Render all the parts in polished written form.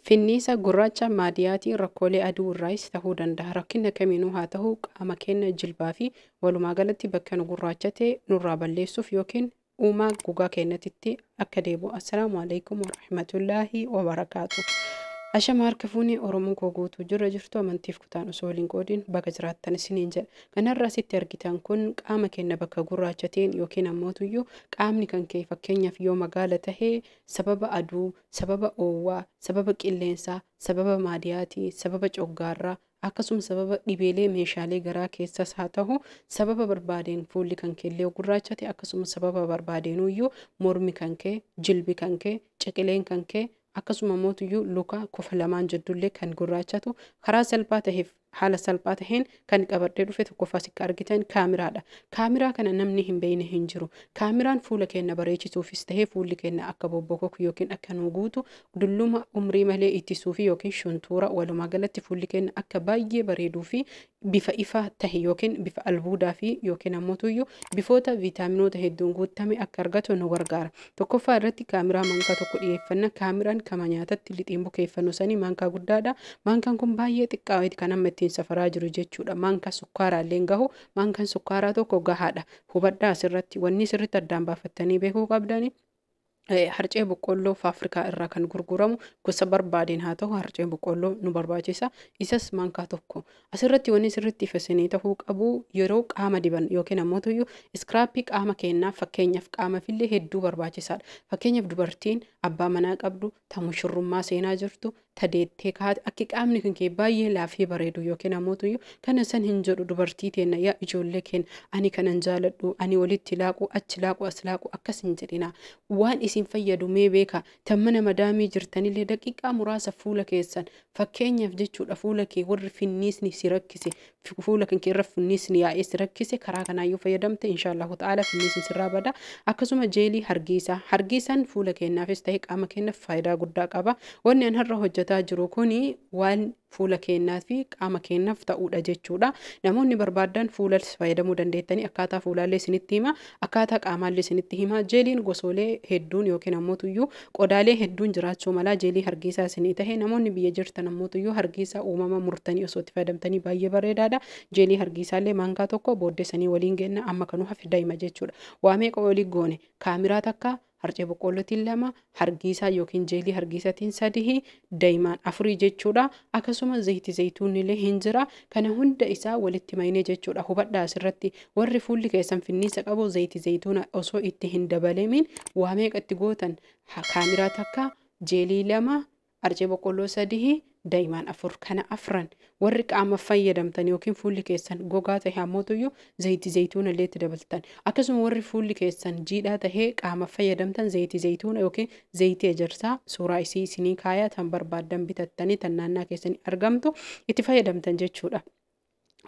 Finniisa gurraacha maadiyaatiin rakkoolee aduu irraayis tahuu danda'a. Rakkina kamiinuu haa ta'u, qaama keenya jilbaa fi walumaa galatti bakka nu gurraachate nurraa balleessuuf yookiin uumaa gogaa keenyatti akka deebi'u. Assalaamu alaikum warahmatullaahi wabarakaatu. Ashama harka fuunee Oromoon koo guutuu jirra jirtu, amantiif kutaan osoo waliin qoodiin baga jiraattan isiniin jedha. Kanarraa asitti argitan kun qaama keenya bakka gurraachateen yookiin ammootuyyuu qaamni kan kee fakkeenyaaf yoo magaala tahee sababa aduu, sababa oowwaa, sababa qilleensaa, sababa maadiyaatii, sababa coggaarraa, akkasuma sababa dhibeelee meeshaalee garaa keessas haa ta'u, sababa barbaadeen fuulli kan keellee gurraachate, akkasuma sababa barbaadeenuyyuu mormi kan kee, jilbi kan kee, ciqileen kan kee, akkasuma mootuyyuu luka kofa lamaan jiddullee kan gurraachatu karaa salphaa taheef haala salphaa taheen kan qabadhee dhufe tokkoffaa sikka argitan kaamiraadha. Kaamiraa kana namni hin beekne hin jiru. Kaamiraan fuula keenya bareechisuufis tahee fuulli keenya akka bobbokoku yookiin akka nu guutu, dulluma umrii malee ittisuufi yookiin shuntuura, walumaa galatti fuulli keenya akka baay'ee bareeduu fi bifa ifaa tahe yookiin bifa albuudaa fi yookiin ammoo bifoota viitaaminoota hedduun guutame akka argatu nu gargaara. Tokkoffaa irratti kaamiraa maankaa tokko dhiyeeffanna. Kaamiraan kama nyaatatti lixiin bukeeffannu sanii maankaa guddaadha. Maankaan kun baay'ee xiqqaa kan amma ittiin safaraa jiru jechuudha. Maankaa sukkaaraa illee gahu, maankaan sukkaaraa tokko gahaadha. Hubadhaa, asirratti wanni sirriitti addaan baafattanii beekuu qabdani. Harcee boqqolloo faafrikaa irraa kan gurguramu gosa barbaadeen haa ta'u, harcee boqqolloo nu barbaachisa. Isas maankaa tokko. Asirratti wanni sirriitti ifa ta'uu qabu, yeroo qaama diban yookiin ammoo scrub qaama keenyaa fakkeenyaaf qaamaafillee hedduu barbaachisaadha. Fakkeenyaaf dubartiin abbaa manaa qabdu, ta mushurrummaa seenaa jirtu, ta deettee kaate, akki qaamni kan kee baay'ee laafee bareedu yookiin ammoo kana san hin jedhu, dubartii teenna, yaa ijoollee keenya, ani kanan jaaladhu, ani walitti laaqu, achi laaqu, as laaqu akkas hin jedhina. Waan isin fayyadu mee beeka. Tan mana madaamii jirtanillee daqiiqaa muraasa fuula keessan fakkeenyaaf jechuudha, fuula kee warri finniisni si rakkise, fuula kan kee irra finniisni yaa'ee si rakkise, karaa kanaayyuu fayyadamte inshaallahu ta'ala finniisni sirraa bada. Akkasuma jeelii hargiisaa. Hargiisaan fuula keenyaafis ta'e qaama keenyaaf faayidaa guddaa qaba. Wanni an har'a hojjetaa jiru kuni waan fuula keenyaa fi qaama keenyaaf ta'uudha jechuudha. Namoonni barbaadan fuula fayyadamuu dandeettanii, akkaataa fuulaallee isinitti hima, akkaataa qaamaallee isinitti hima. Jeeliin gosoolee hedduun yookiin ammoo qodaalee hedduun jiraachuu mala. Jeelii hargiisaa isinii tahe, namoonni biyya jirtan ammoo hargiisaa uumama murtanii osoo itti fayyadamtanii baay'ee bareedaadha. Jeelii hargiisaallee maankaa tokko booddee waliin genna. Amma kanuu hafe daa'ima jechuudha. Waa meeqa olii goone? Kaamiraa takka, harcee boqqollootiin lama, hargiisaa yookiin jeelii hargiisaatiin sadihi, daa'imaan afurii jechuudha. Akkasuma zayitii zayituunillee hin jira. Kana hunda isaa walitti maynee jechuudha. Hubadhaa, asirratti warri fuulli keessan finniisa qabu zayitii zayituuna osoo itti hin dabalemin waa meeqa itti gootan? Kaamiraa takka, jeelii lama, harcee boqqolloo sadihi, daa'imaan afur. Kana afran warri qaama fayyadamtan yookiin fuulli keessan gogaa ta'e hammootuyyuu zayitii zayituuna illee itti dabaltan. Akkasuma warri fuulli keessan jiidhaa tahee qaama fayyadamtan zayitii zayituuna yookiin zayitii ejersaa suuraa isii isinii kaayaa, tan barbaaddan bitattanii tan naannaa keessanii argamtu itti fayyadamtan jechuudha.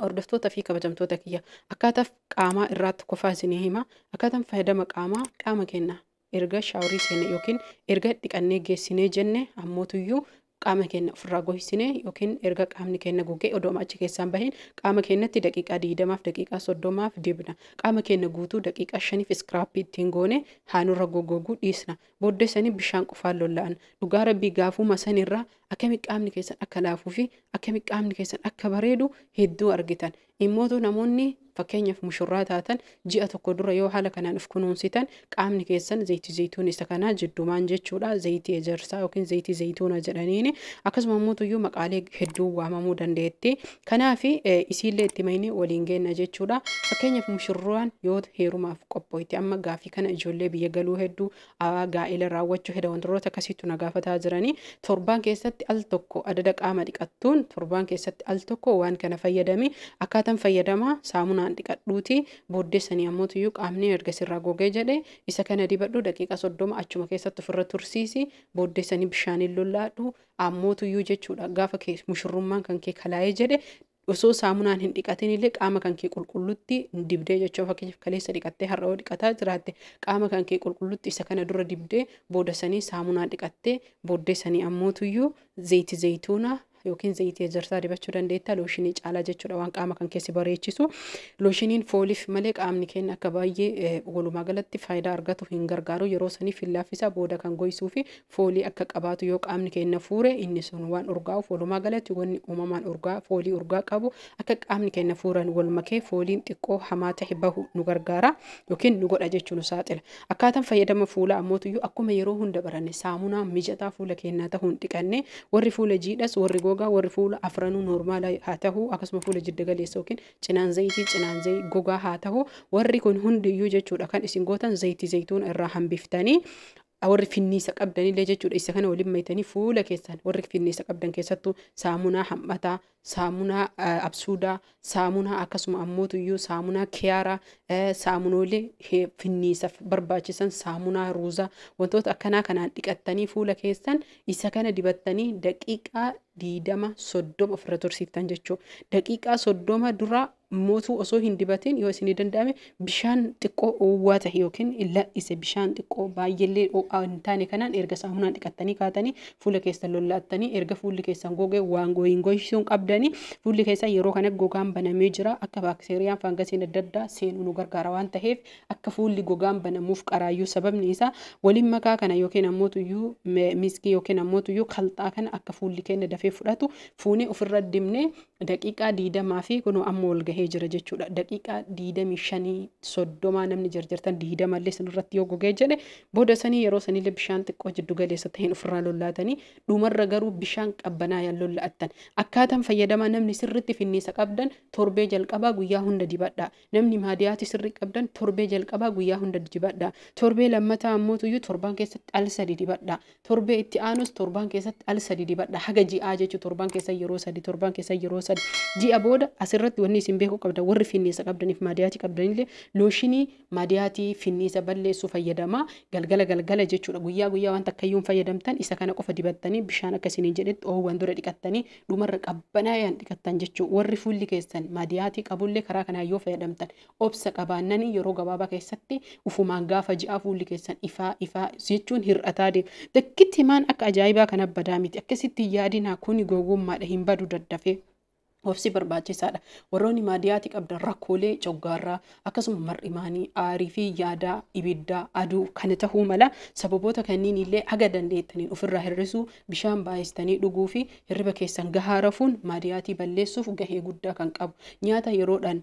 Hordoftoota fi kabajamtoota kiyya, akkaataa qaamaa irraa tokkoffaa isinii hima. Akkaataan fayyadama qaamaa, qaama keenya erga shower seenne yookiin erga dhiqannee geessinee jenne ammootuyyuu qaama keenya ofirraa gogsine yookiin erga qaamni keenya gogee odoo achi keessaan bahin qaama keenyatti daqiiqaa 20f daqiiqaa 30f dibna. Qaama keenya guutuu daqiiqaa 5f scrub ittiin goone haa nurra goggoguu dhiisna. Booddee sanii bishaan qofaan lolla'an. Dhugaa rabbii, gaafuma sanirraa akkami qaamni keessan akka laafuu fi akkami qaamni keessan akka bareedu hedduu argitan. Immootu namoonni fakkeenyaaf mushurraa taatan ji'a tokko dura yoo haala kanaan of kunuunsitan, qaamni keessan zayitii zayituun isa kanaa jiddumaan jechuudha, zayitii ejersaa yookiin zayitii zayituuna jedhaniini, akkasuma immoo maqaalee hedduu waamamuu dandeetti. Kanaaf isiillee itti maynee waliin geenna jechuudha. Fakkeenyaaf mushurraan yoo heerumaaf qophooyte, amma gaafii kana ijoollee biyya galuu hedduu, gaa'ela raawwachuu heda, wantoota akkasiitu na gaafataa jiranii, torbaan keessatti al tokko adada qaama dhiqattuun torbaan keessatti al tokko waan kana fayyadami. Akkaataan fayyadamaa, saamunaan dhiqadhuuti, booddee sanii ammoo qaamni erga sirraa gogee jedhe isa kana dibadhu, daqiiqaa 30 achuma keessatti ofirra tursiisi, booddee sanii bishaaniin lollaadhu ammootuyyuu jechuudha. Gaafa kee mushurrummaan kan kee kalaa'ee jedhe, osoo saamunaan hin dhiqatin illee qaama kan kee qulqullutti dibdee jechuudha. Fakkeenyaaf kaleessa dhiqattee har'a yoo dhiqataa jiraatte, qaama kan kee qulqullutti isa kana dura dibdee, booda sanii saamunaan dhiqattee, booddee sanii ammootuyyuu zayitii zayituuna yookiin zayitii ejersaa dibachuu dandeetta looshinii caalaa jechuudha waan qaama kan keessi bareechisu. Looshiniin fooliif malee qaamni keenya akka baay'ee walumaa galatti faayidaa argatu hin gargaaru. Yeroo saniif hin laaffisa, booda kan goysuu fi foolii akka qabaatu yoo qaamni keenya fuure inni sun waan urgaa'uuf walumaa galatti wanni uumamaan urgaa foolii urgaa qabu akka qaamni keenya fuuran wal makee fooliin xiqqoo hamaa ta'e bahu nu gargaara yookiin nu godha jechuu nu saaxila. Akkaataan fayyadama fuulaa ammootuyyuu akkuma yeroo hunda baranne saamunaa mijataa fuula keenyaa ta'uun dhiqanne, warri fuula jiidhas, warri gogaa, warri fuula afranuu noormaala haa ta'u, akkasuma fuula jidda galeessa yookiin cinaan zayitii cinaan zayi gogaa haa ta'u, warri kun hundiyyuu jechuudha kan isin gootan zayitii zayituun irraa hambiftanii, warri finniisa qabdanillee jechuudha isa kana waliin maytanii fuula keessan, warri finniisa qabdan keessattuu saamunaa hammataa, saamunaa absuudaa, saamunaa akkasuma ammootuyyuu saamunaa kiyaaraa, saamunoolee finniisaaf barbaachisan, saamunaa ruuzaa, wantoota akkanaa kanaan dhiqattanii fuula keessan isa kana dibattanii daqiiqaa 20 30 ofirra tursiiftan jechuudha. Daqiiqaa 30 dura mootuu osoo hin dibatin yoo isinii danda'ame bishaan xiqqoo oowwaa ta'e yookiin la'ise bishaan xiqqoo baay'eellee ho'aa hin taane kanaan erga saamunaan dhiqattanii kaatanii fuula keessan lollaattanii, erga fuulli keessan gogee waan hin goysisuun qabdanii, fuulli keessan yeroo kana gogaan banamee jira, akka baakteeriyaan faangasiin adda addaa seenuu nu gargaara waan ta'eef akka fuulli gogaan banamuuf qaraayyuu sababni isaa waliin makaa kana yookiin ammootuyyuu miskii yookiin ammootuyyuu kalxaa kana akka fuulli keenya dafee fudhatu fuunee ofirra dibnee daqiiqaa 20 fi kunoo amma wal gahee jira jechuudha. Daqiiqaa 25 30 namni jarjartan 20 illee sanirratti yoo gogee jedhe booda sanii yeroo sanillee bishaan xiqqoo jiddu galeessa ta'een ofirraa lollaatanii dhumarra garuu bishaan qabbanaa yaan lolla'attan. Akkaataan fayyadamaa namni sirriitti finniisa qabdan torbee jalqabaa guyyaa hunda dibadha. Namni maadiyaati sirrii qabdan torbee jalqabaa guyyaa hunda dibadha. Torbee lammataa ammootuyyuu torbaan keessatti al sadi dibadha. Torbee itti aanus torbaan keessatti al sadi dibadha. Haga ji'aa jechuudha torbaan keessa yeroo sadi, torbaan keessa yeroo sadi. Ji'a booda asirratti wanni isin beekuu qabdan warri finniisa qabdaniif maadiyaatii qabdanillee looshinii maadiyaatii finniisa balleessu fayyadamaa galgala galgala jechuudha. Guyyaa guyyaa waan takkayyuu hin fayyadamtan isa kana qofa dibattanii bishaan akka isiniin jedhetti oowwan dura dhiqattanii dhumarra qabbanaayaan dhiqattan jechuudha. Warri fuulli keessan maadiyaatii qabullee karaa kanaan yoo fayyadamtan obsa qabaannanii yeroo gabaabaa keessatti ufumaan gaafa ji'aa fuulli keessan ifaa ifaa jechuun hir'ataa deema. Takkitti himaan akka ajaa'ibaa kana badaa miti. Akkasitti yaadinaa kuni gowwummaadha hin badu daddafee. Obsi barbaachisaadha. Warroonni maadiyaatii qabdan rakkoolee coggaarraa akkasuma mar'imaanii, aarii fi yaadaa, ibiddaa, aduu kana ta'uu mala sababoota kanneen illee haga dandeettaniin ofirraa hir'isuu, bishaan baay'istanii dhuguu fi hirriba keessan gahaa rafuun maadiyaatii balleessuuf gahee guddaa kan qabu. Nyaata yeroodhaan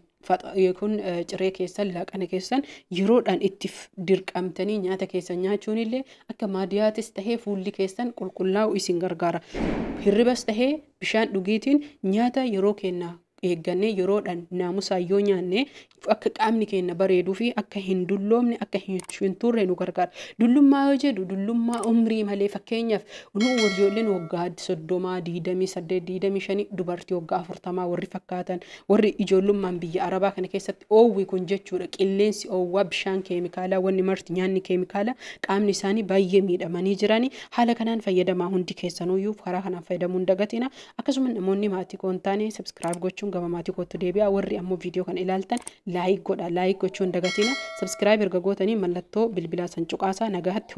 kun ciree keessan, laaqana keessan yeroodhaan itti dirqamtanii nyaata keessan nyaachuun illee akka maadiyaatis tahee fuulli keessan qulqullaa'u isin gargaara. Hirribas tahee bishaan dhugiitiin nyaata yeroo keenna eeggannee yeroodhaan naamusaan yoo nyaanne akka qaamni keenya bareeduu fi akka hin dulloomne akka hin turre nu gargaara. Dullummaa yoo jedhu dullummaa umrii malee fakkeenyaaf nu ijoolleen waggaa 30, 28, 25 dubartii waggaa 40 warri fakkaatan warri ijoollummaan biyya Arabaa kana keessatti oowwi kun jechuudha qilleensi oowwaa bishaan keemikaalaa wanni marti nyaanni keemikaalaa qaamni isaanii baay'ee miidhamanii jiranii haala kanaan fayyadamaa hundi keessanuyyuu karaa kanaan fayyadamuu hin dagatina. Akkasuma namoonni maatii koo hin taane subscribe gochuun gama maatii kootti deebi'a. Warri ammoo viidiyoo kana ilaaltan like godha, like gochuun dagatina. Subscribe erga gootanii mallattoo bilbilaa san cuqaasaa nagaatti.